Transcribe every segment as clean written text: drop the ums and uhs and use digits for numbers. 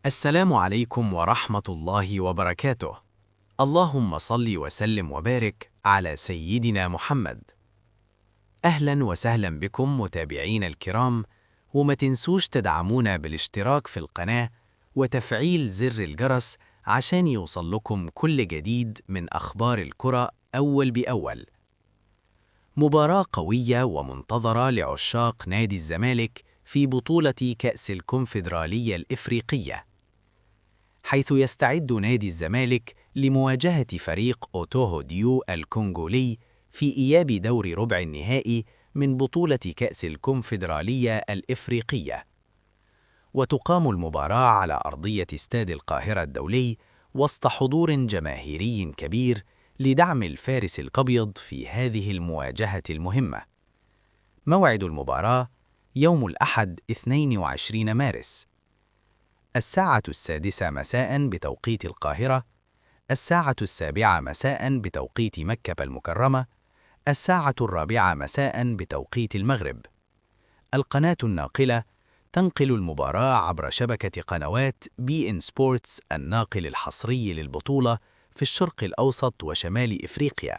السلام عليكم ورحمة الله وبركاته. اللهم صل وسلم وبارك على سيدنا محمد. أهلا وسهلا بكم متابعينا الكرام، وما تنسوش تدعمونا بالاشتراك في القناة وتفعيل زر الجرس عشان يوصل لكم كل جديد من أخبار الكرة أول بأول. مباراة قوية ومنتظرة لعشاق نادي الزمالك في بطولة كأس الكونفدرالية الإفريقية، حيث يستعد نادي الزمالك لمواجهة فريق أوتوهو ديو الكونغولي في إياب دور ربع النهائي من بطولة كأس الكونفدرالية الإفريقية. وتقام المباراة على أرضية استاد القاهرة الدولي وسط حضور جماهيري كبير لدعم الفارس الأبيض في هذه المواجهة المهمة. موعد المباراة يوم الأحد 22 مارس، الساعة 6 مساء بتوقيت القاهرة، الساعة 7 مساء بتوقيت مكة المكرمة، الساعة 4 مساء بتوقيت المغرب. القناة الناقلة تنقل المباراة عبر شبكة قنوات بي إن سبورتس الناقل الحصري للبطولة في الشرق الأوسط وشمال إفريقيا.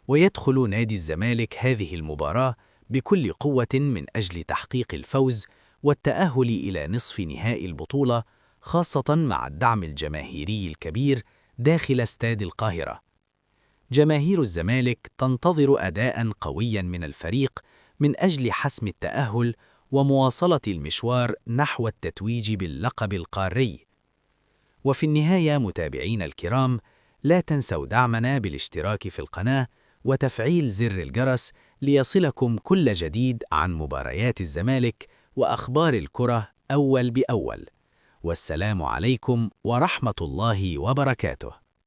ويدخل نادي الزمالك هذه المباراة بكل قوة من أجل تحقيق الفوز والتأهل إلى نصف نهائي البطولة، خاصة مع الدعم الجماهيري الكبير داخل استاد القاهرة. جماهير الزمالك تنتظر أداء قويا من الفريق من أجل حسم التأهل ومواصلة المشوار نحو التتويج باللقب القاري. وفي النهاية متابعينا الكرام، لا تنسوا دعمنا بالاشتراك في القناة وتفعيل زر الجرس ليصلكم كل جديد عن مباريات الزمالك وأخبار الكرة أول بأول. والسلام عليكم ورحمة الله وبركاته.